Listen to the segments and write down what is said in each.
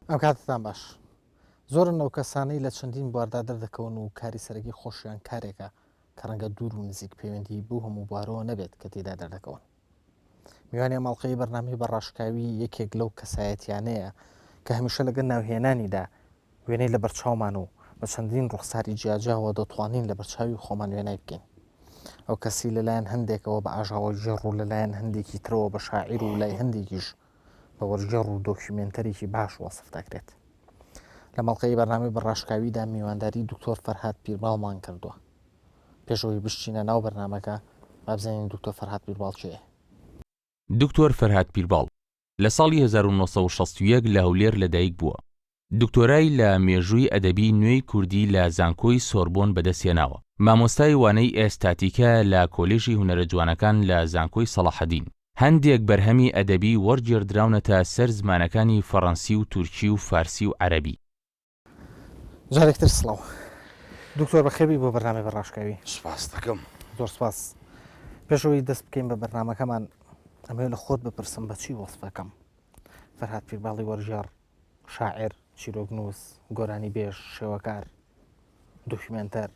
ئەم کاتتان باش. زۆرن ئەو کەسانەی لە چەندین بواردا دەردەکەون و کاری سەرەکی خۆشیان کارێکە کە ڕەنگە دوور و نزیک پەیوەندی بەو هەموو بوارەوە نەبێت کە تێیدا دەردەکەون. میوانی ئەم ئەڵقەی بەرنامەی بە ڕاشکاوی یەکێک لەو کەسایەتیانەیە کە هەمیشە لەگەڵ ناوهێنانیدا وێنەی لەبەرچاومان و بە چەندین ڕوخساری جیاجیاوە دەتوانین لەبەرچاوی خۆمان وێنای بکەین. ئەو کەسی لەلایەن هەندێکەوە بە ئاژاوەگێڕ و لەلایەن هەندێکی ترەوە بە شاعیر و لای هەندێکیش بە وەرگێڕ و دۆکیومێنتەرێکی باش وەسف دەکرێت. لەم ئەڵقەی بەرنامەی بە ڕاشکاویدا میوانداری دکتۆر فەرهاد پیرباڵمان کردووە. پێش ئەوەی بشچینە ناو بەرنامەکە با بزانین دکتۆر فەرهاد پیرباڵ کێیە؟ دکتۆر فەرهاد پیرباڵ لە ساڵی 1961 لە هەولێر لەدایک بووە. دکتۆرای لە مێژووی ئەدەبی نوێی کوردی لە زانکۆی سۆربۆن بەدەستهێناوە. مامۆستای وانەی ئێستاتیکە لە کۆلێژی هونەرە جوانەکان لە زانکۆی سەڵاحەدین. هەندێک بەرهەمی ئەدەبی وەرگێڕدراونەتە سەر زمانەکانی فەڕەنسی و تورکی و فارسی و عەرەبی. جارێک تر سڵاو دکتۆر بەخێربێی بۆ بەرنامەی بە ڕاشکاوی. سوپاست دەکەم. زۆر سوپاس. پێش ئەوەی دەست بکەین بە بەرنامەکەمان ئەمەوێ لە خۆت بپرسم بە چی وەسفەکەم فەرهاد پیرباڵی وەرگێڕ، شاعیر، چیرۆکنووس، گۆرانیبێژ، شێوەکار، دۆکیومێنتەر.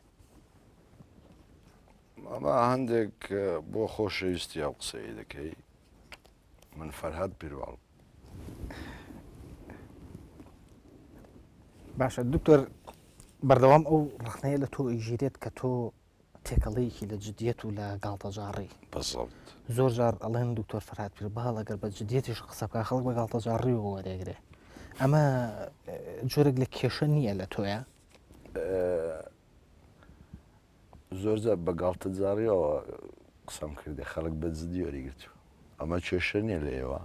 ئەمە هەندێک بۆ خۆشەویستی ئەو قسەی دەکەی من فەرهاد پیرباڵ. باشە دکتۆر بەردەوام ئەو ڕەخنەیە لە تۆ ئیژیرێت کە تۆ تێکەڵەیەکی لە جدیەت و لە گاڵتەجاڕی. بالضبط. زۆر جار ئەڵێن دکتۆر فەرهاد پیرباڵ ئەگەر بە جدیەتیش قسە بکا خەڵک بە گاڵتەجاڕیەوە وەرێگرێ. ئەمە جۆرێک لە کێشە نییە لە تۆیا؟ زۆر جار بە گاڵتەجاڕیەوە قسەم کردێ خەڵک بە جدی وەریگرتووە. ئەمە کێشە نییە لە ئێوە؟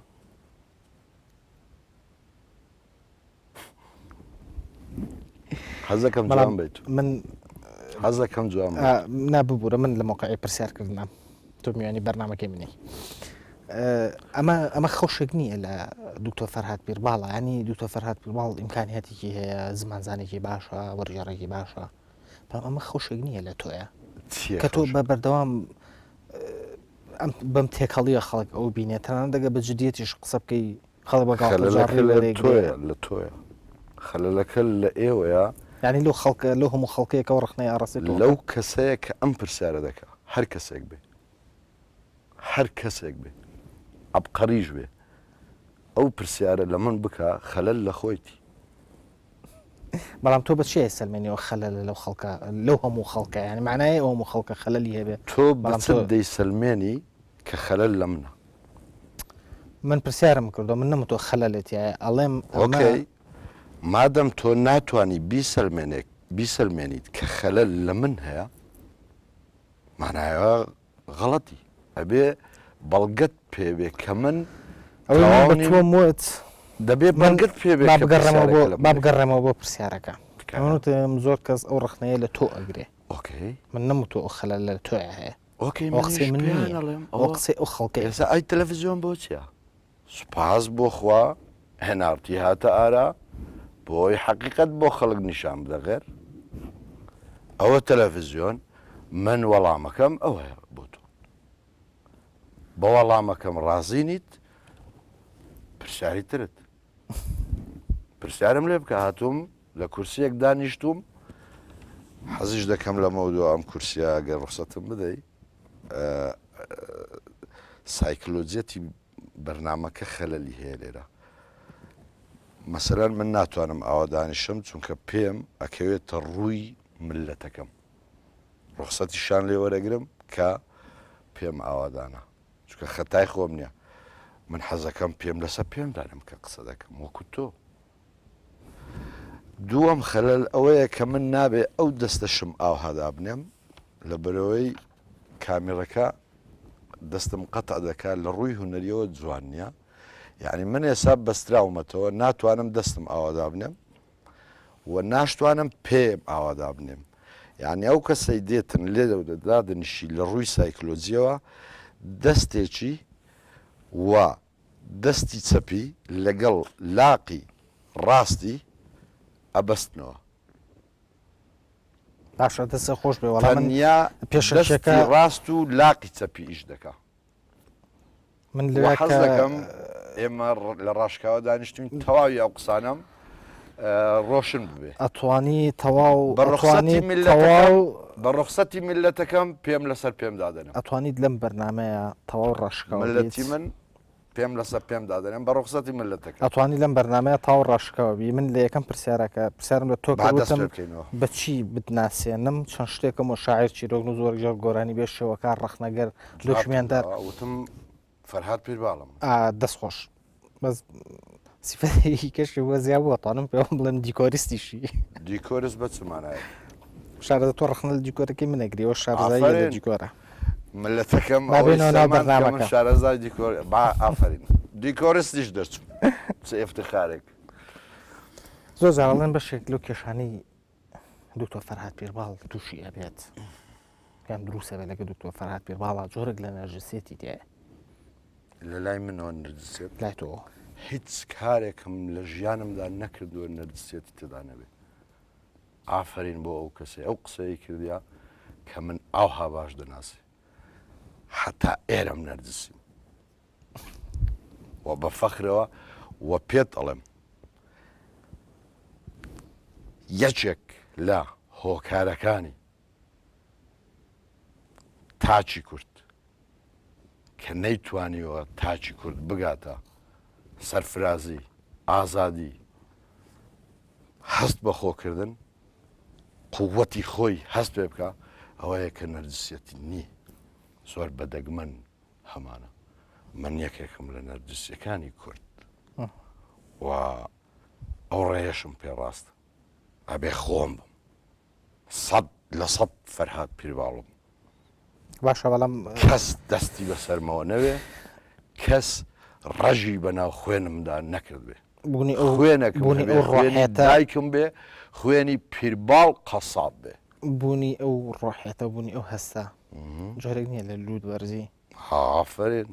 حەزەکەم جوان بیت من حەزەکەم جوان نا ببوورە من لە مۆقعی پرسیارکردنام تۆ میوانی بەرنمەکەی منی ئەمە ئەمە خەوشێک نییە لە دکتۆر فەرهاد پیرباڵە ینی دکتۆر فەرهاد پیرباڵ ئیمکانیاتێکی هەیە زمانزانێکی باشە وەرگێڕێکی باشە بەڵام ئەمە خەوشێک نییە لە تۆیە کە تۆ بە بەردەوام بەم تێکەڵیە خەڵک ئەو بینێ تەنانەت دەگە بە جدیەتیش قسە بکەی خەڵک بە گاڵتەجاڕی وەرێگرێ. لە تۆیە خەلەلەکە لە ئێوەیە. یانی لەو خەڵکە لەو هەموو خەڵکەیە کە ئەو ڕەخنەیە ئاڕاستەی تۆ لەو کەسەیە کە ئەم پرسیارە دەکا هەر کەسێک بێ هەر کەسێک بێ عەبقەریش بێ ئەو پرسیارە لە من بکا خەلەل لە خۆیتی. بەڵام تۆ بە چی ئەیسەلمێنی ئەو خەلەلە لەو خەڵکە لەو هەموو خەڵکە یانی مەعنای ئەو هەموو خەڵکە خەلەلی هەبێ تۆ بە چ دەیسەلمێنی کە خەلەل لە منە؟ من پرسیارم کردووە من نەموتووە خەلەلت تیایە ئەڵێم ئەمە ئۆکەی مادەم تۆ ناتوانی بیسەلمێنێک بیسەلمێنیت کە خەلەل لە من هەیە مانایە غەڵەتی ئەبێ بەڵگەت پێ بێ کە من ئەوەی من بە تۆم وت دەبێ بەڵگەت پێ بێ با بگەڕێمەوە بۆ با بگەڕێمەوە بۆ پرسیارەکە من وتم زۆر کەس ئەو ڕەخنەیە لە تۆ ئەگرێ ئۆکەی من نەموتووە ئەو خەلەلە لە تۆیا هەیە ئۆکەی ئەوە قسەی من منیش نییە پێیان ئەڵێم ئەوە قسەی ئەو خەڵکەیە ئێستا ئەی تەلەفزیۆن بۆ چییە سوپاس بۆ خوا NRT هاتە ئارا بۆی حەقیقەت بۆ خەڵک نیشان بدە غێر ئەوە تەلەفزیۆن من وەڵامەکەم ئەوەیە بۆ تۆ بە وەڵامەکەم ڕازی نیت پرسیاری ترت پرسیارم لێ بکە هاتووم لە کورسیەک دانیشتوم حەزیش دەکەم لەمەودوا ئەم کورسیە گەر ڕوخسەتم بدەی سایکلۆجیەتی بەرنامەکە خەلەلی هەیە لێرە مەسەلەن من ناتوانم ئاوا دانیشم چونکە پێم ئەکەوێتە ڕووی ملەتەکەم ڕوخسەتیشان لێ وەرەگرم کە پێم ئاوادانە چونکە خەتای خۆم نییە من حەزەکەم پێم لەسەر پێم دانم کە قسە دەکەم وەکو تۆ دووەم خەلەل ئەوەیە کە من نابێ ئەو دەستەشم ئاوها دابنێم لەبەرئەوەی کامیڕەکە دەستم قەتع دەکات لە ڕووی هونەریەوە جوان نییە یعنی من ئێسا بەستراومەتەوە ناتوانم دەستم ئاوا دابنێم و ناشتوانم پێم ئاوا دابنێم یعنی ئەو کەسەی دێتن لێ دادنیشی لە ڕووی سایکلۆجیەوە دەستێکی و دەستی چەپی لەگەڵ لاقی ڕاستی ئەبەستنەوە. باشە دەستت خۆش بێ وەڵا من تەنیا پێشەکیەکە دەستی ڕاست و لاقی چەپی ئیش دەکا. من وە لەوێ حەز کە دەکەم ئێمە لە ڕاشکاوە دانیشتوین تەواوی ئەو قسانەم. ڕۆشن ببێ. ئەتوانی تەواو بە ڕوخسەتی ئەتوانیت میللەتەکەم تەواو بە ڕوخسەتی میللەتەکەم پێم لەسەر پێم دادەنێم. ئەتوانیت لەم بەرنامەیە تەواو ڕاشکاو بیت. میللەتی من پێم لەسەر پێم دادەنێم بە ڕوخسەتی میللەتەکەم. ئەتوانی لەم بەرنامەیە تەواو ڕاشکاو بی. من لە یەکەم پرسیارا کە پرسیارم لە تۆ با کرد دەست وتم پێ بکەینەوە. بە چی بتناسێنم چەند شتێکم و شاعیر چیرۆکنووس وەرگێڕ گۆرانیبێژ شێوەکار ڕەخنەگر جوابتم دۆکیومێنتدار. داوە وتم فەرهاد پیرباڵم. ئا دەست خۆش بەس سیفەتێکی کەشی بۆ زیا بووە توانم پێوە بڵێم دیکۆریستیشی. دیکۆرست بە چ مانایەک؟ شارەزا تۆ ڕەخنە لە دیکۆرەکەی من ئەگری ئەوە شارەزاییە لە ئافەرین دیکۆرە. ملەتەکەم با ئەوەی بێینەوە ناو سەلماند کە من بەرنامەکە. شارەزای دیکۆر با ئافەرین دیکۆرستیش دەرچووم چ ئیفتخارێک. زۆر جار ئەڵێن بەشێک لەو کێشانەی دکتۆر فەرهاد پیرباڵ تووشی ئەبێت یان دروست ئەبێت لەگە دکتۆر فەرهاد پیرباڵا جۆرێک لە نەرجسیەتی تایە. لە لای منەوە نەرجسیەت؟ لای تۆ. هیچ کارێکم لە ژیانمدا نەکردووە نەرجسیەتی تێدا نەبێ. ئافەرین بۆ ئەو کەسەی ئەو قسەی کردیا کە من ئاوها باش دەناسی. حەتا ئێرەم نەرجسیم. و بە فەخرەوە و پێت ئەڵێم یەکێک لە هۆکارەکانی تاکی کورد کە نەیتوانیوە تاکی کورد بگاتە سەرفرازی ئازادی هەست بە خۆکردن قووەتی خۆی هەست پێ بکە ئەوەیە کە نەرجسیەتی نییە زۆر بەدەگمەن هەمانە من یەکێکم لە نەرجسیەکانی کورد و ئەو ڕێیەشم پێ ڕاستە ئەبێ خۆم بم سەد لە سەد فەرهاد پیرباڵم باشە بەڵام کەس دەستی بەسەرمەوە نەوێ کەس ڕەژی بەناو خوێنمدا نەکرد بێ بوونی ئەو خوێنەکم بوونی هەبێ ئەو خوێنی ڕۆحێتە دایکم بێ خوێنی پیرباڵ قەساب بێ بوونی ئەو ڕۆحێتە بوونی ئەو هەستە جۆرێک نییە لە لووت بەرزی. ئافەرین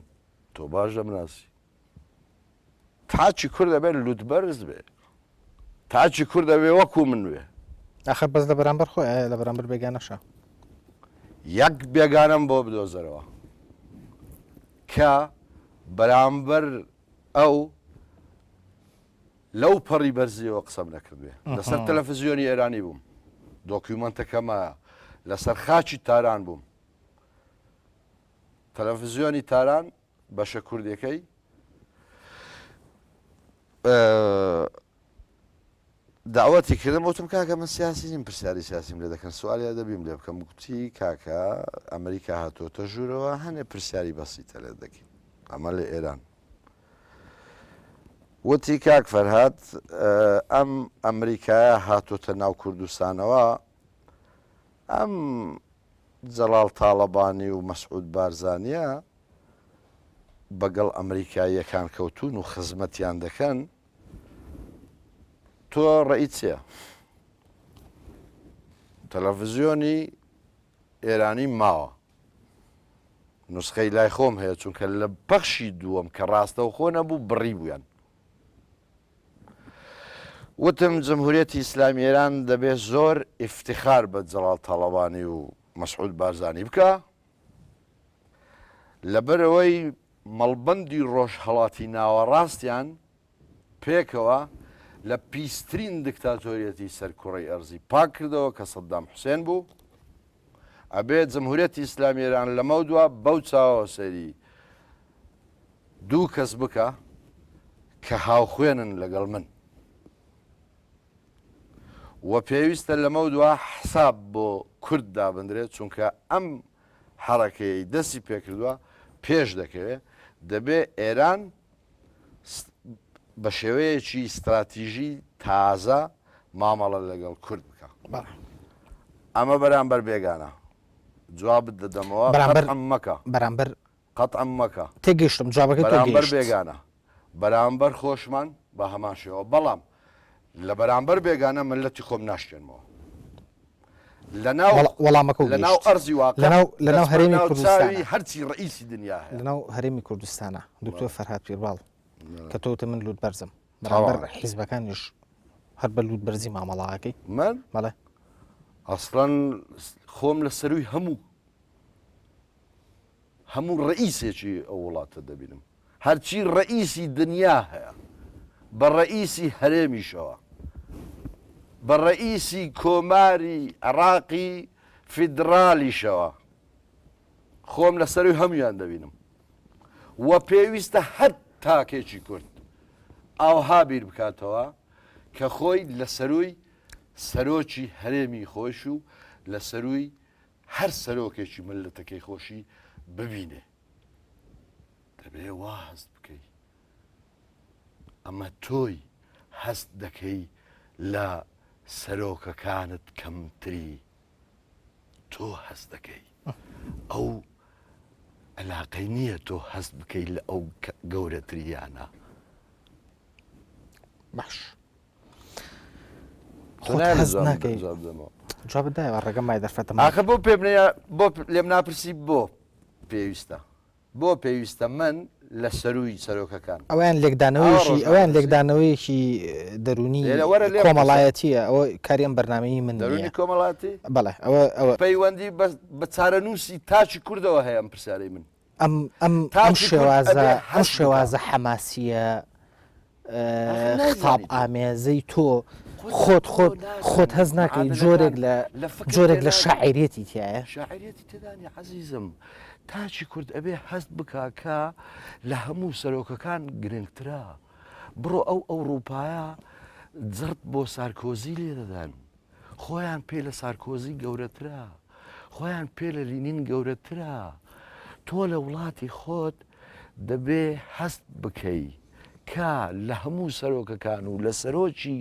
تۆ باش دەمناسی. تاکی کورد ئەبێ لوتبەرز بێ تاکی کورد ئەبێ وەکو من بێ. ئاخر بەس لە بەرامبەر خۆی ئایا لە بەرامبەر بێگانەشە؟ یەک بێگانەم بۆ بدۆزەرەوە کە بەرامبەر ئەو لەو پەڕی بەرزیەوە قسەم نەکردبێ لەسەر تەلەفزیۆنی ئێرانی بووم دۆکیومەنتەکەمە لەسەر خاکی تاران بووم تەلەفزیۆنی تاران بەشە کوردەکەی داوەتی کردم وتم کاکە من سیاسی نیم پرسیاری سیاسیم لێ دەکەن سوالی ئەدەبیم لێ بکەم گوتی کاکە ئەمریکا هاتووەتە ژوورەوە هەنێ پرسیاری بەسیتە لێ دەکەین ئەمە لە ئێران وتی کاک فەرهاد ئەم ئەمریکایە هاتۆتە ناو کوردستانەوە ئەم جەڵاڵ تاڵەبانی و مەسعود بارزانە بەگەڵ ئەمریکاییەکان کەوتون و خزمەتیان دەکەن تۆ ڕێی چیە؟ تەلەڤزیۆنی ئێرانی ماوە نوسخەی لای خۆم هەیە چونکە لە پەخشی دووەم کە ڕاستەوخۆ نەبوو بڕی بوویان. وتم جمهوریەتی ئیسلامی ئێران دەبێ زۆر ئیفتخار بە جەڵاڵ تاڵەبانی و مەسعود بارزانی بکا لەبەرئەوەی مەڵبەندی ڕۆژهەڵاتی ناوەڕاستیان پێکەوە لە پیسترین دکتاتۆریەتی سەر کوڕەی ئەرزی پاک کردەوە کە سەدام حوسێن بوو. ئەبێ جمهوریەتی ئیسلامی ئێران لەمەودوا بەو چاوەوە سەیری دوو کەس بکا کە هاوخوێنن لەگەڵ من و پێویستە لەمەودوا حساب بۆ کورد دابندرێت چونکە ئەم حەرەکەیەی دەستی پێکردووە پێش دەکەوێ دەبێ ئێران بە شێوەیەکی ستراتیژی تازە مامەڵە لەگەڵ کورد بکە ئەمە بەرامبەر بێگانە جوابت دەدەمەوە بەرامبەر قەتعم مەکە بەرامبەر قەتعم مەکە تێگەیشتم جوابەکەی تۆ بەرامبەر گەیشت. بێگانە بەرامبەر خۆشمان بە هەمان شێوە بەڵام لە بەرامبەر بێگانە ملەتی خۆم ناشکێنمەوە لەناو وەڵ- وەڵامەکە و لەناو گەیشت. ئەرزی واقع لەناو لەناو دەچمە هەرێمی ناو کوردستانە چاوی هەرچی ڕئیسی دنیا هەیە لەناو هەرێمی کوردستانە دکتۆر فەرهاد پیرباڵ کە تۆ وتت من لوت بەرزم بەرامبەر تەواو. حیزبەکانیش هەر بە لوت بەرزی مامەڵەکەی من بەڵێ ئەسڵەن خۆم لە سەروی هەموو هەموو ڕئیسێکی ئەو وڵاتە دەبینم هەرچی ڕئیسی دنیا هەیە بە ڕئیسی هەرێمیشەوە. بە ڕەئیسی کۆماری عێڕاقی فیدڕالیشەوە خۆم لە سەروی هەموویان دەبینم و پێویستە هەر تاکێکی کورد ئاوها بیر بکاتەوە کە خۆی لە سەروی سەرۆکی هەرێمی خۆش و لە سەروی هەر سەرۆکێکی مللەتەکەی خۆشی ببینێ. دەبێ وا هەست بکەی. ئەمە تۆی هەست دەکەی لە سەرۆکەکانت کەمتری تۆ هەست دەکەی ئەو علاقەی نییە تۆ هەست بکەی لە ئەو گەورەتریانە باش خۆت هەست ناکەی جوابت دایەوە ڕێگەم مای دەرفەتم ئاخە بۆ پێم بۆ لێم ناپرسی بۆ پێویستە بۆ پێویستە من لە سەرووی سەرۆکەکان. ئەوەیان لێکدانەوەیەکی ئەوەیان لێکدانەوەیەکی دەروونی لێرە وەرە لێم پرسە. کۆمەڵایەتییە ئەوە کاری ئەم بەرنامەیەی من نییە. دەروونی کۆمەڵاتی؟ بەڵێ ئەوە ئەوە. پەیوەندی بە بە چارەنووسی تاکی کوردەوە هەیە ئەم پرسیارەی من. ئەم ئەم ئەم تاکی کورد شێوازە ئەبێ ئەم هەست بکا. شێوازە حەماسییە ئاخر نایزانی خیتاب تۆ. ئامێزەی تۆ خۆت خۆت تۆ خۆت خۆت نازانی هەست ناکەی معادلەکان جۆرێک لە لە فکر جۆرێک لە تێناگەی. شاعیریەتی تیایە؟ شاعیریەتی تێدا نیە عەزیزم. تاکی کورد ئەبێ هەست بکا کە لە هەموو سەرۆکەکان گرنگترە. بڕۆ ئەو ئەوڕوپایە جڕت بۆ سارکۆزی لێ دەدەن. خۆیان پێ لە سارکۆزی گەورەترە. خۆیان پێ لە لینین گەورەترە. تۆ لە وڵاتی خۆت دەبێ هەست بکەی کە لە هەموو سەرۆکەکان و لە سەرۆکی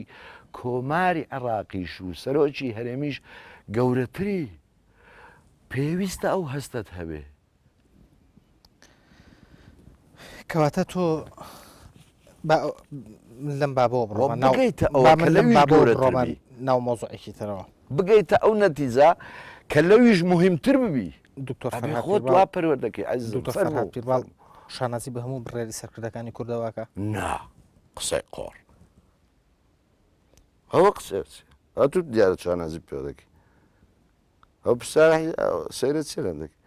کۆماری عێڕاقیش و سەرۆکی هەرێمیش گەورەتری. پێویستە ئەو هەستەت هەبێ. کەواتە تۆ با لەم بابەوە بڕۆمە ناو بگەیتە ئەوە با کە من لەم لەویش بابەوە گەورەتر بڕۆمە بی. ناو مەوزوعێکی ترەوە. بگەیتە ئەو نەتیجە کە لەویش موهیمتر ببی. دکتۆر ئەبێ فەرهاد خۆت پیرباڵ وا پەروەردەکەی عەزیزم. دکتۆر فەرموو فەرهاد پیرباڵ فەرموو. شانازی بە هەموو بڕیاری سەرکردەکانی کوردەوە ئەکا؟ نا قسەی قۆڕ. ئەوە قسەی چیە؟ ئەتوو دیارە شانازی پێوە دەکەی. ئەو پرسیارە سەیرە چیە لەم دەکەی؟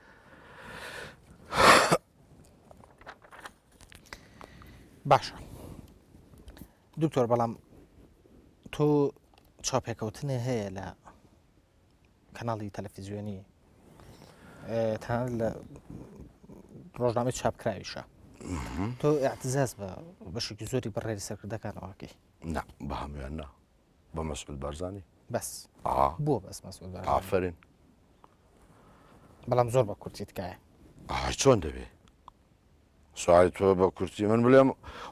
باشە دکتۆر بەڵام تۆ چاپێکەوتنێ هەیە لە کەناڵی تەلەفیزیۆنی تەنانەت لە ڕۆژنامەی چاپکراویشە تۆ اعتزاز بە بەشێکی زۆری بڕێری سەرکردەکانەوەکەی نا بە هەموویان نا بە مەسعود بارزانی بەس ئا بۆ بەس مەسعود بارزانی ئافرین بەڵام زۆر بە کورتی تکایە ئای چۆن دەبێ سواری تۆ بە کورتی من بڵێم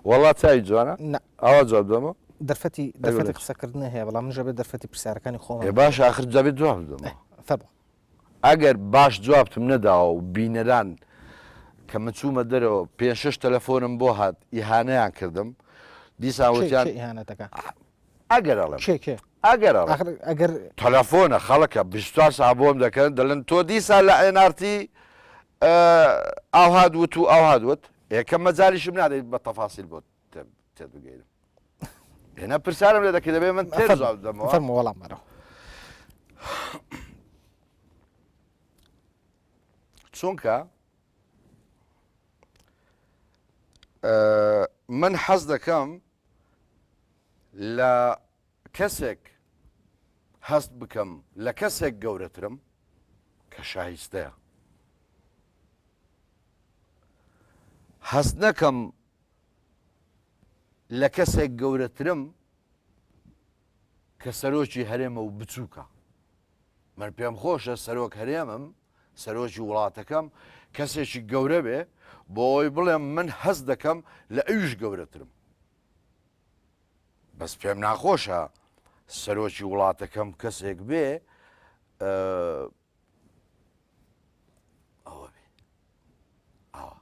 وەڵا چای جوانە نا ئاوا جواب دەمەوە دەرفەتی ئەی دەرفەتی بڵێ. قسەکردن هەیە بەڵام منش ئەبێت دەرفەتی پرسیارەکانی خۆم ئێ باش ئاخر دەبێت جواب بدەمەوە فەرموو ئەگەر باش جوابتم نەداوە و بینەران کە من چوومە دەرەوە پێنج شەش تەلەفۆنم بۆ هات ئیهانەیان کردم دیسان کێ وتیان کێ ئیهانەتەکە ئەگەر ئەڵێم کێ کێ ئەگەر ئەڵێم ئاخر ئەگەر تەلەفۆنە خەڵکە 24 ساعت بۆم دەکەن دەڵێن تۆ دیسان لە NRT ئاوهات وت و ئاوهات وت یەکەم مەجالیشم نادەیت بە تەفاسیل بۆت تێت بگەینم هێنا پرسیارم لێ دەکەی دەبێ من تێر جواب بدەمەوە فەرموو وەڵام بەرەوە چونکە من حەز دەکەم لە کەسێک هەست بکەم لە کەسێک گەورەترم کە شایستەیە هەست نەکەم لە کەسێک گەورەترم کە سەرۆکی هەرێمە و بچووکە من پێم خۆشە سەرۆک هەرێمم سەرۆکی وڵاتەکەم کەسێکی گەورە بێ بۆ ئەوەی بڵێم من هەست دەکەم لە ئەویش گەورەترم بەس پێم ناخۆشە سەرۆکی وڵاتەکەم کەسێک بێ ئەوە بێ ئاوا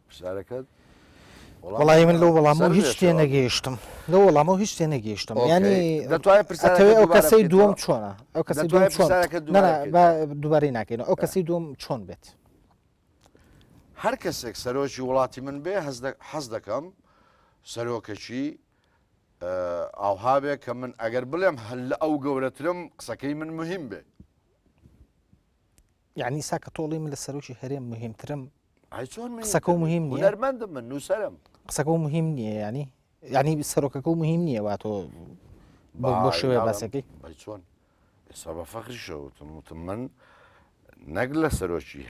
پرسیارەکەت وەڵی من لەو وەڵامەوە هیچ تێ نەگەیشتم لەو وەڵامەوە هیچ تێ نەگەیشتم ینی دەتوانێت پرسیارەکەی ئەو کەسەی دووەم چۆنە ئەو کەسی دووەم چۆن دووبارەی ناکەین ئەو کەسی دووەم چۆن بێت هەر کەسێک سەرۆکی وڵاتی من بێ حەز دەکەم سەرۆکەکی ئاوها بێ کە من ئەگەر بڵێم هەل لە ئەو گەورەترم قسەکەی من مهم بێ یعنی سا کە تۆڵی من لە سەرۆکی هەرێم مهمترم ئای چۆن قسەکە و مهم نییە هونەرمەندم من نووسەرم قسەکە و مهم نییە ینی. ینی سەرۆکەکە و مهم نییە وا تۆ بۆ شێوەیە باسەکەی بەی چۆن ئێستا بە فەخریشەوە وتم وتم من نەک لە سەرۆکی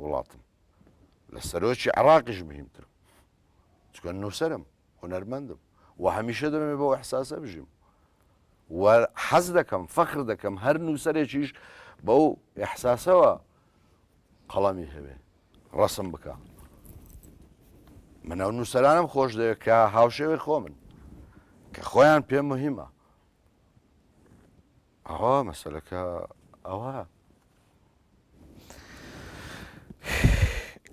وڵاتم لە سەرۆکی عراقیش مهمترم چکە نووسرم هونەرمەندم و هەمیشە دەمەوێت بەو ئیحساسە بژیم و حەز دەکەم فەخر دەکەم هەر نووسەرێکیش بەو ئیحساسەوە قەڵەمی هەبێ ڕەسم بکە من ئەو نووسەرانم خۆش دەوێت کە هاوشێوەی خۆمن کە خۆیان پێ مهمە ئەوە مەسەلەکە ئەوە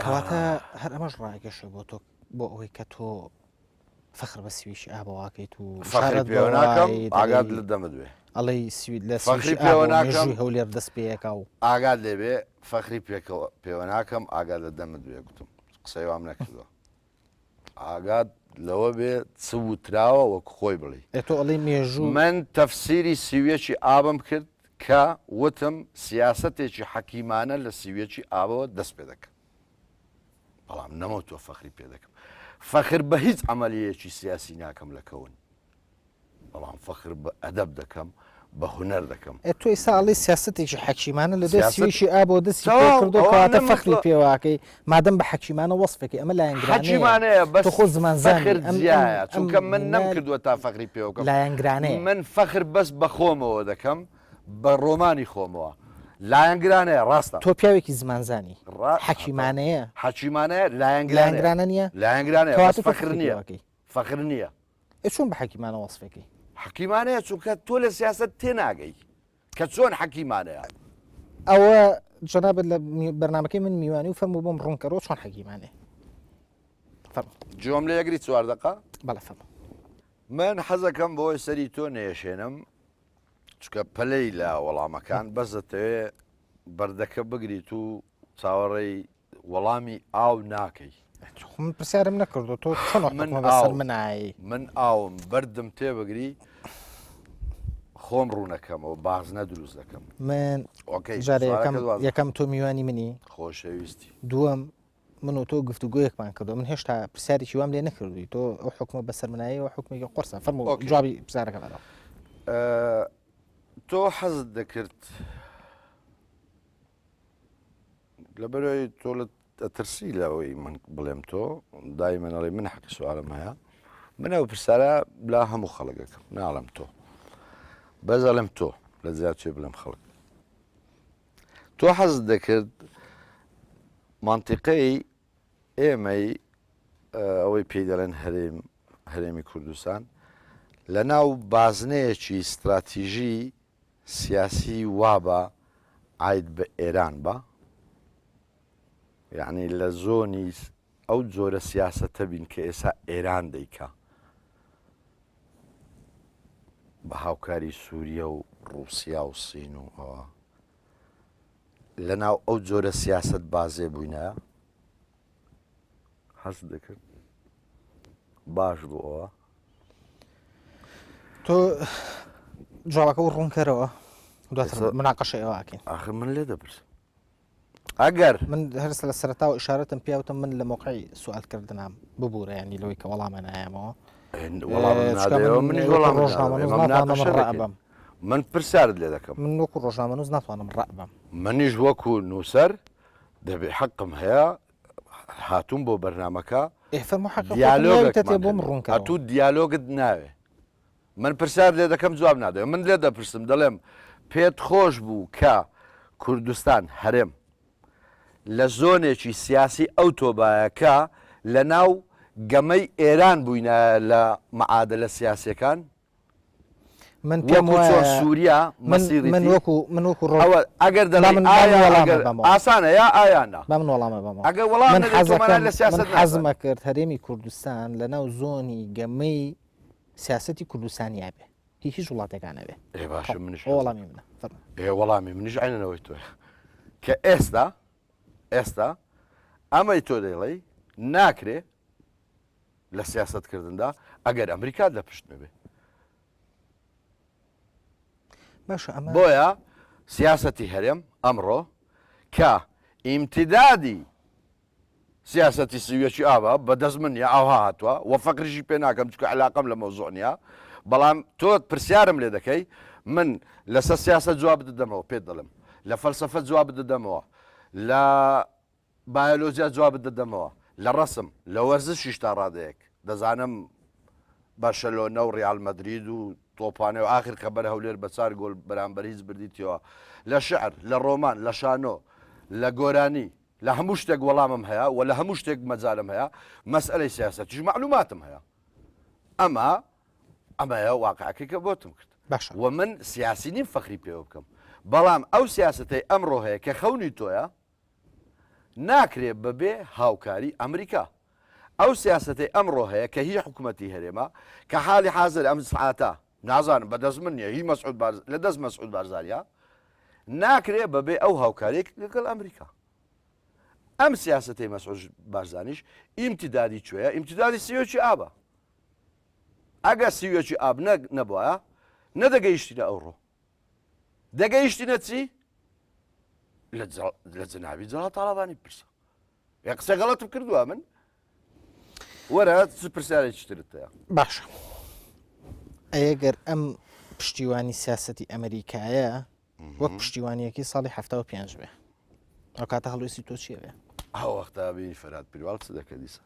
کەواتە هەر ئەمەش ڕاگەشە بۆ تۆ بۆ ئەوەی کە تۆ فەخر بە سویشی ئابەواکەیت و فەخری پێوە ناکەم ئاگات لە دەمت بێ ئەڵێی سوید لە فەخری پێوە ناکەم هەولێر دەست پێەکە و ئاگات لێ بێ فەخری پێکەوە پێوە ناکەم ئاگات لە دەمت بێ گوتم قسەی وام نەکردووە ئاگات لەوە بێ چ وتراوە وەک خۆی بڵێی. ئێ تۆ ئەڵێی مێژوو. من تەفسیری سیویەکی ئابم کرد کە وتم سیاسەتێکی حەکیمانە لە سیویەکی ئابەوە دەست پێ دەکا. بەڵام نەموتووە فەخری پێ دەکەم. فەخر بە هیچ عەمەلیەیەکی سیاسی ناکەم لە کەون. بەڵام فەخر بە ئەدەب دەکەم، بە هونەر دەکەم. ئێ تۆ ئیستا ئەڵێی سیاسەتێکی حەکیمانە لە دوای سیویشی ئابەوە دەستی پێ کردووە کەواتە فەخری پێوە ئەکەی مادەم بە حەکیمانە وەسفەکەی ئەمە لایەنگرانەیە حەکیمانەیە بەس تۆ خۆ زمانزانی فەخر جیایە چونکە من نەمکردووە تا فەخری پێوە بکەم لایەنگرانەیە. من فەخر بەس بە خۆمەوە دەکەم بە ڕۆمانی خۆمەوە لایەنگرانەیە ڕاستە. تۆ پیاوێکی زمانزانی حەکیمانەیە. حەکیمانەیە لایەنگرانەیە. لایەنگرانە نییە؟ لایەنگرانەیە بەس فەخر نییە فەخر نییە. ئێ چۆن بە حەکیمانە وەسفەکەی؟ حەکیمانەیە چونکە تۆ لە سیاسەت تێناگەی کە چۆن حەکیمانەیە. ئەوە جەنابت لە بەرنامەکەی من میوانی و فەرموو بۆم ڕوونکەرەوە چۆن حەکیمانەیە. فەرموو. جوێم لێ ئەگری چوار دەقە؟ بەڵێ فەرموو. من حەزەکەم بۆی سەری تۆ نەیەشێنم چونکە پەلەی لە وەڵامەکان بەس دەتەوێ بەردەکە بگریت و چاوەڕێی وەڵامی ئاو ناکەی. خۆ من پرسیارم نەکردو تۆ چۆن من حوکمە بەسەر ئاو منایی؟ من ئاوم بەردم تێبگری خۆم ڕوونەکەمەوە بازنە دروست دەکەم. من ئۆکەی جارێ یەکەم سوالەکەت وازحە. یەکەم تۆ میوانی منی. خۆشەویستی. دووەم من و تۆ گفتوگۆیەکمان کردو من هێشتا پرسیارێکی وام لێ نەکردووی تۆ ئەو حوکمە بەسەر منایەوە حوکمێکی قورسە فەرموو ئۆکەی. جوابی پرسیارەکە بەرەوە. تۆ حەزت دەکرد لەبەرئەوەی تۆ لە ئەترسی لەوەی من بڵێم تۆ دایمەن ئەڵێ من حەقی سوالم هەیە من ئەو پرسیارە لا هەموو خەڵکەکەم ناڵێم تۆ بەس ئەڵێم تۆ لە زیاد چێ بڵێم خەڵک تۆ حەز دەکرد منطقەی ئێمەی ئەوەی پێی دەڵێن هەرێم هەرێمی کوردستان لە ناو بازنەیەکی استراتیژی سیاسی وابە عاید بە ئێران بە یعنی لە زۆنی ئەو جۆرە سیاسەتە بین کە ئێسا ئێران دەیکا بە هاوکاری سووریە و ڕووسیا و سین و ئەوە لە ناو ئەو جۆرە سیاست بازێ بووینە هەست دەکرد باش بوو ئەوە. تۆ جوابەکە و ڕوونکەرەوە دواتر مناقەشەی ئەوە ئەکەین. ئاخر من لێ دەپرسم ئەگەر من هەرس لە سەرەتاوە ئیشارەتم پێوتم من لە موقعی سوالکردنام ببوورە ینی لەوەی کە وەڵامە نایەمەوە منیش وەڵام ڕۆژنامەنووس ناتوانم ڕابم من پرسیارت لێ دەکەم من وەکو ڕۆژنامەنووس ناتوانم ڕابم منیش وەکو نووسەر دەبێ حەقم هەیە هاتووم بۆ بەرنامەکە ئێ فەرموو حەقی خۆتم دیالۆگێکمان ناویتەتێ بۆم هەبێ. ڕوونکەرەوە. ئەتوو دیالۆگت ناوێ من پرسیار لێ دەکەم جواب نادەوێ من لێ دەپرسم دەڵێم پێت خۆش بوو کە کوردستان هەرێم لە زۆنێکی سیاسی ئەو تۆبایە کە لە ناو گەمەی ئێران بووینایە لە معادلە سیاسیەکان من پێم وەکو چۆن وایە سووریا من من مەسیریتی وەکو من وەکو ڕۆ ئەوە ئەگەر با دەڵێی من با من ئایا وەڵامە ئەگەر بەمەوە ئاسانە یا ئایا نا با من وەڵامە بەمەوە ئەگەر وەڵام من نەدەی تۆ مانای حەزەکەم لە من سیاسەت نازانی حەزمە کرد هەرێمی کوردستان لە ناو زۆنی گەمەی سیاسەتی کوردستانیا بێ هی هیچ وڵاتێکا نەبێ ئێ باشە تەواو منیش ئەوە حەزەکەم وەڵامی منە فەرموو ئێ وەڵامی منیش عەینەن ئەوەی تۆیە کە ئێستا ئێستا ئەمەی تۆ دەیڵێی ناکرێ لە سیاسەت کردندا ئەگەر ئەمریکات لە پشت نەبێ. باشە ئەمە بۆیە سیاسەتی هەرێم ئەمڕۆ کە ئیمتیدادی سیاسەتی سیویەکی ئاوا بە دەست من نیە ئاوها هاتوە وە فەقریشی پێ ناکەم چونکە علاقەم لە مەوزوع نیە بەڵام تۆ پرسیارم لێ دەکەی من لەسەر سیاسەت جوابت دەدەمەوە پێت دەڵێم لە فەلسەفە جوابت دەدەمەوە لە بایۆلۆجیا جوابت دەدەمەوە لە ڕەسم لە وەرزشیش تا ڕادەیەک دەزانم بەرشەلۆنە و ڕیال مەدرید و تۆپانێ و ئاخر خەبەر هەولێر بە چار گۆل بەرامبەر هیچ بردیتەوە لە شعر لە ڕۆمان لە شانۆ لە گۆرانی لە هەموو شتێک وەڵامم هەیە و لە هەموو شتێک مەجالم هەیە، مەسئەلەی سیاسەتیش مەعلوماتم هەیە. ئەمە ئەمەیە واقعەکەی کە بۆتم کرد. باشە. و من سیاسی نیم فەخری پێوە بکەم. بەڵام ئەو سیاسەتەی ئەمڕۆ هەیە کە خەونی تۆیە، ناکرێ بەبێ هاوکاری ئەمریکا. ئەو سیاسەتەی ئەمڕۆ هەیە کە هی حکومەتی هەرێمە، کە حاڵی حازر ئەم سەعاتە، نازانم بە دەست من نییە، هی مەسعود بارز، لە دەست مەسعود بارزانییە، ناکرێ بەبێ ئەو هاوکاریەک لەگەڵ ئەمریکا. ئەم سیاسەتەی مەسعود بارزانیش ئیمتیدادی کوێیە؟ ئیمتیدادی سیۆکی ئابە. ئەگەر سیوەکی ئاب نەبوایە نەدەگەیشتینە ئەوڕۆ. دەگەیشتینە چی؟ لە جەنابی جەڵال تاڵەبانی پرسە. ئێ قسە غەڵەتم کردووە من؟ وەرە چ پرسیارێکی ترت هەیە؟ باشە ئەگەر ئەم پشتیوانی سیاسەتی ئەمریکایە وەک پشتیوانیەکەی ساڵی 75 بێ ئەو کاتە هەڵوێستی تۆ چیە بێ؟ ئەو وەختە بینی فەرات پیرواڵ چ دەکە دیسە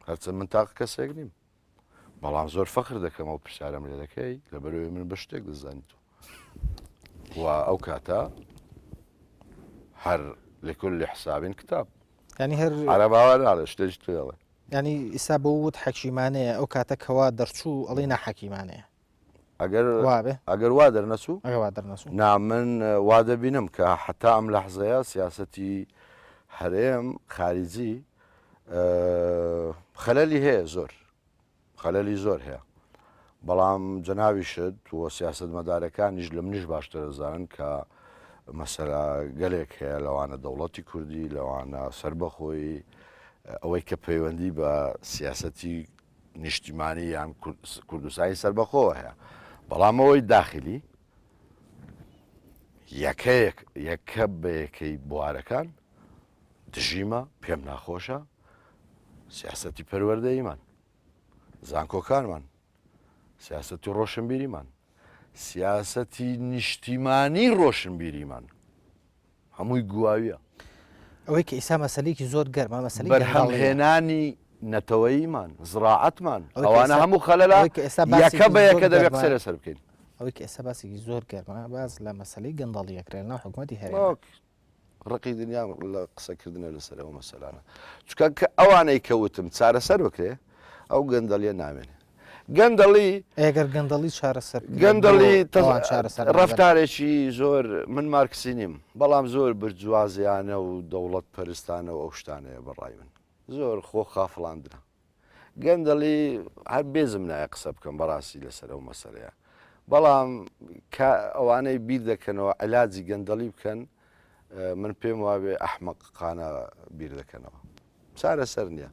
هەرچەند من تاقە کەسێک نیم بەڵام زۆر فەخر دەکەم ئەو پرسیارەم لێ دەکەی لەبەرەوەی من بە شتێک دەزانیت و ئەو کاتە هەر لكل حساب كتاب ینی هەر عەرەباوە ناڵێ شتێکی توێڵێ ینی ئیسا بۆ وت حەکیمانەیە ئەو کاتە کەوا دەرچوو ئەڵێ ناحەکیمانەیە ئەگەر وابێ ئەگەر وا دەرنەچوو ئەگەر وا دەرنەچوو نا من وا دەبینم کە حتا ئەم لەحزەیە سیاسەتی هەرێم خارجی خەلەلی هەیە زۆر خەلەلی زۆر هەیە بەڵام جەناویشت و سیاستمەدارەکانیش لە منیش باشتر دەزانن کە مەسەلا گەلێک هەیە لەوانە دەوڵەتی کوردی لەوانە سربەخۆی ئەوەی کە پەیوەندی بە سیاسەتی نیشتیمانی یان کوردستانی سربەخۆوە هەیە بەڵام ئەوەی داخلی یەکەیەک یەکە بە یەکەی بوارەکان دژیمە، پێم ناخۆشە سیاسەتی پەروەردەییمان، زانکۆکانمان، سیاسەتی ڕۆشنبیریمان، سیاسەتی نیشتیمانی ڕۆشنبیریمان هەمووی گواویە. ئەوەی کە ئیسا مەسەلەیەکی زۆر گەرمە مەسەلەی بەرهەمهێنانی نەتەوەییمان، زراعەتمان، ئەوانە هەموو خەلەلە، یەکە بە یەکە دەبێ قسەی لەسەر بکەین. ئەوەی کە ئێستا باسێکی زۆر گەرمە باس لە مەسەلەی گەندەڵی ئەکرێ لەناو حکومەتی هەرێم. ڕقی دنیا لە قسەکردنە لەسەر ئەو مەسەلانە چونکە کە ئەوانەی کە وتم چارەسەر بکرێ ئەو گەندەڵیە نامێنێ گەندەڵی ئەگەر گەندەڵی چارەسەر گەندەڵی ڕفتارێکی زۆر من مارکسی نیم بەڵام زۆر برجوازیانە و دەوڵەت پەرستانە و ئەو شتانەیە بەڕای من زۆر خۆ خافڵاندنە گەندەڵی هەر بێزم نایە قسە بکەم بەڕاستی لەسەر ئەو مەسەلەیە بەڵام کە ئەوانەی بیر دەکەنەوە علاجی گەندەڵی بکەن من پێم وابێ ئەحمەقانە بیر دەکەنەوە چارەسەر نییە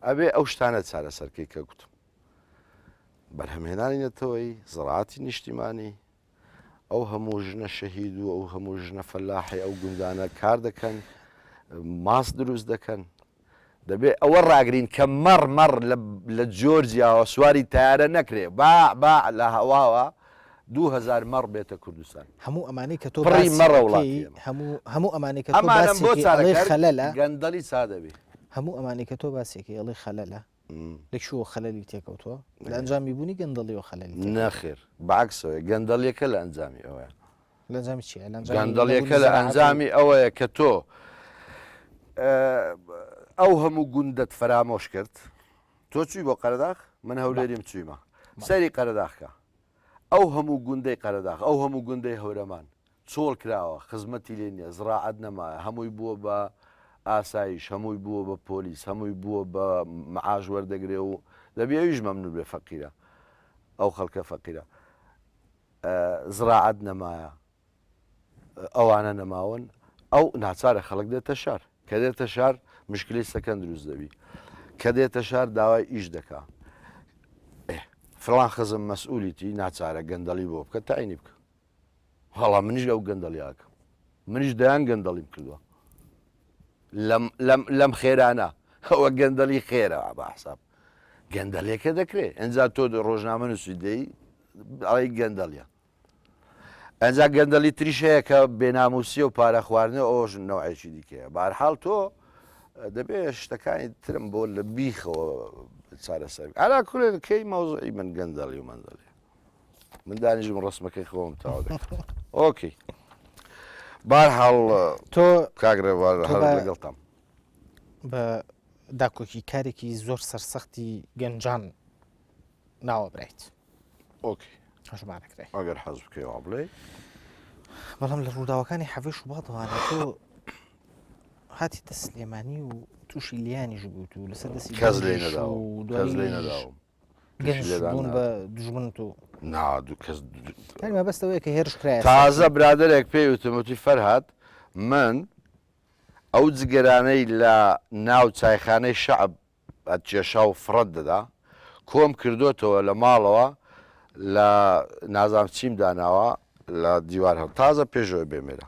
ئەبێ ئەو شتانە چارەسەرکەی کە گوتم بەرهەمهێنانی نەتەوەی زراعەتی نیشتیمانی ئەو هەموو ژنە شەهید و ئەو هەموو ژنە فەلاحی ئەو گوندانە کار دەکەن ماست دروست دەکەن دەبێ ئەوە ڕاگرین کە مەڕ مەڕ لە جۆرجیاوە سواری تەیارە نەکرێ باع باع لە هەواوە 2000 مەڕ بێتە کوردستان. هەموو ئەمانەی کە تۆ پڕی باسی مەڕە ئەکەی وڵاتی ئێمە. هەموو هەموو ئەمانەی کە تۆ ئەمانەم باسی بۆ ئەکەی ئەڵێی چارەکەر خەلەلە. گەندەڵی چا دەبی. هەموو ئەمانەی کە تۆ باسی ئەکەی ئەڵێی خەلەلە. لە کوێوە خەلەلی تێکەوتووە؟ لە ئەنجامی بوونی گەندەڵیەوە خەلەلی تێکەوتووە. نەخێر بەعەکسەوەیە گەندەڵیەکە لە ئەنجامی ئەوەیە. لە ئەنجامی چیە؟ لە ئەنجامی گەندەڵیەکە نەبوونی لە زراعەت و ئەنجامی ئەوەیە کە تۆ ئەو هەموو گوندەت فەرامۆش کرد تۆ چووی بۆ قەرەداخ من هەولێریم چوویمە سەیری قەرەداخ کە ئەو هەموو گوندەی قەرەداخ ئەو هەموو گوندەی هەورەمان چۆڵ کراوە خزمەتی لێ نییە زراعەت نەمایە هەمووی بووە بە ئاسایش هەمووی بووە بە پۆلیس هەمووی بووە بە معاش وەردەگرێ و دەبێ ئەویش مەمنون بێ فەقیرە ئەو خەڵکە فەقیرە زراعەت نەمایە ئەوانە نەماون ئەو ناچارە خەڵک دێتە شار کە دێتە شار مشکلی سەکەن دروست دەبی کە دێتە شار داوای ئیش دەکا فلان خزم مەسئولیتی ناچارە گەندەڵی بۆ بکە تاینی بکە هەڵا منیش ئەو گەندەڵیاکەم منیش دەیان گەندەڵیم کردووە. لەم لەم لەم خێرانە ئەوە گەندەڵی خێرە بە حساب گەندەڵیەکە دەکرێ ئەجا تۆ ڕۆژنامە نووسی دەی ئەڵێی گەندەڵیە ئەجا گەندەڵی تریش هەیە کە بێناموسی و پارە خواردنە ئەوش نەوعێکی دیکەیە بارحاڵ تۆ دەبێ شتەکانی ترم بۆ لە بیخەوە چارەسەر ئەلا کولێن کەی مەوزعی من گەندەڵی و مەندەڵی من دانیژم ڕسمەکەی خۆم تاوا دەکەم ئۆکەی بارحاڵ تۆ کاک ڕێبوار هەر لەگەڵتام بە داکۆکی کارێکی زۆر سەرسەختی گەنجان ناوە برایت ئۆکەی هەژمارەکرای ئەگەر حەز بکەی وا بڵێ بەڵام لە ڕووداوەکانی حەڤی شوباتەوانە تۆ هاتیتە سلێمانی و تووشی لیانیش بوویت و لەسەر دەستی کەس لێ نەداوم کەس لێ نەداوم بوون بە دوژمنت و نا دوو کەس یانی مەبەست ئەوەیە کە هێرش کرایە تازە برادەرێک پێی وتم وتی فەرهاد من ئەو جگەرانەی لە ناو چایخانەی شەعب ئەتکێشا و فڕەت دەدا کۆم کردۆتەوە لە ماڵەوە لە نازام چیم داناوە لە دیوار هەڵ تازە پێشەوە بێمێرە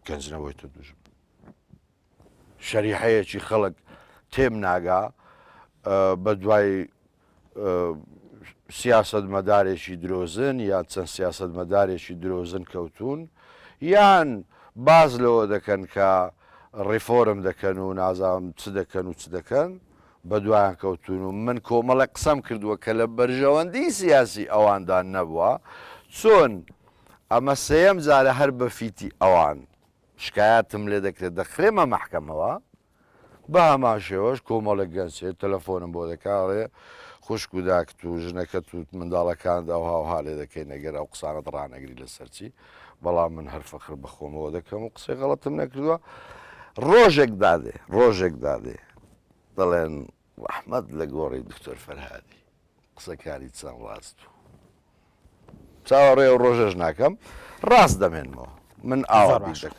گەنج نەبوویتە دوژم شەریحەیەکی خەڵک تێم ناگا بە دوای سیاسەتمەدارێکی درۆزن یان چەند سیاسەتمەدارێکی درۆزن کەوتوون یان باس لەوە دەکەن کە ڕیفۆرم دەکەن و نازانم چ دەکەن و چ دەکەن بە دوایان کەوتوون و من کۆمەڵێک قسەم کردووە کە لە بەرژەوەندی سیاسی ئەواندا نەبووە چۆن ئەمە سێیەم جارە هەر بە فیتی ئەوان شکایەتم لێ دەکرێت دەخرێمە مەحکەمەوە، بەهەمان شێوەش کۆمەڵێک گەنج هەیە تەلەفۆنم بۆ دەکا ئەڵێ خوشک و داکت و ژنەکەت و منداڵەکانت ئەوها ئەوها لێ دەکەین ئەگەر ئەو قسانەت ڕانەگری لەسەر چی، بەڵام من هەر فەخر بە خۆمەوە دەکەم و قسەی غەڵەتم نەکردووە، ڕۆژێک دادێ ڕۆژێک دادێ دەڵێن ڕەحمەت لە گۆڕی دکتۆر فەرهادی قسەکانی چەند ڕاست بوو. چاوەڕێ ئەو ڕۆژەش ناکەم ڕاست دەمێنمەوە من ئاوا بیر دەکەم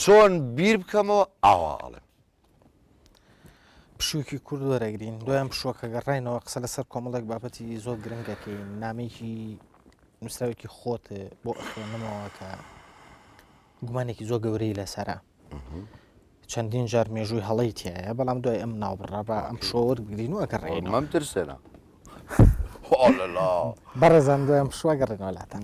چۆن بیر بکەمەوە ئاوا ئەڵێم. پشوویەکی کورت وەرەگرین دوایان پشووەکە گەڕاینەوە قسە لەسەر کۆمەڵێک بابەتی زۆر گرنگەکەین نامەیەکی نووسراوێکی خۆت بۆ ئەخوێنمەوە کە گومانێکی زۆر گەورەی لەسەرە چەندین جار مێژووی هەڵەی تایە بەڵام دوای ئەم ناوبڕە بە ئەم پشووە وەربگرین و ئەگەڕێینەوە مەم ترسێنە. بەڕێزان دوای ئەم پشووە گەڕێنەوە لاتان.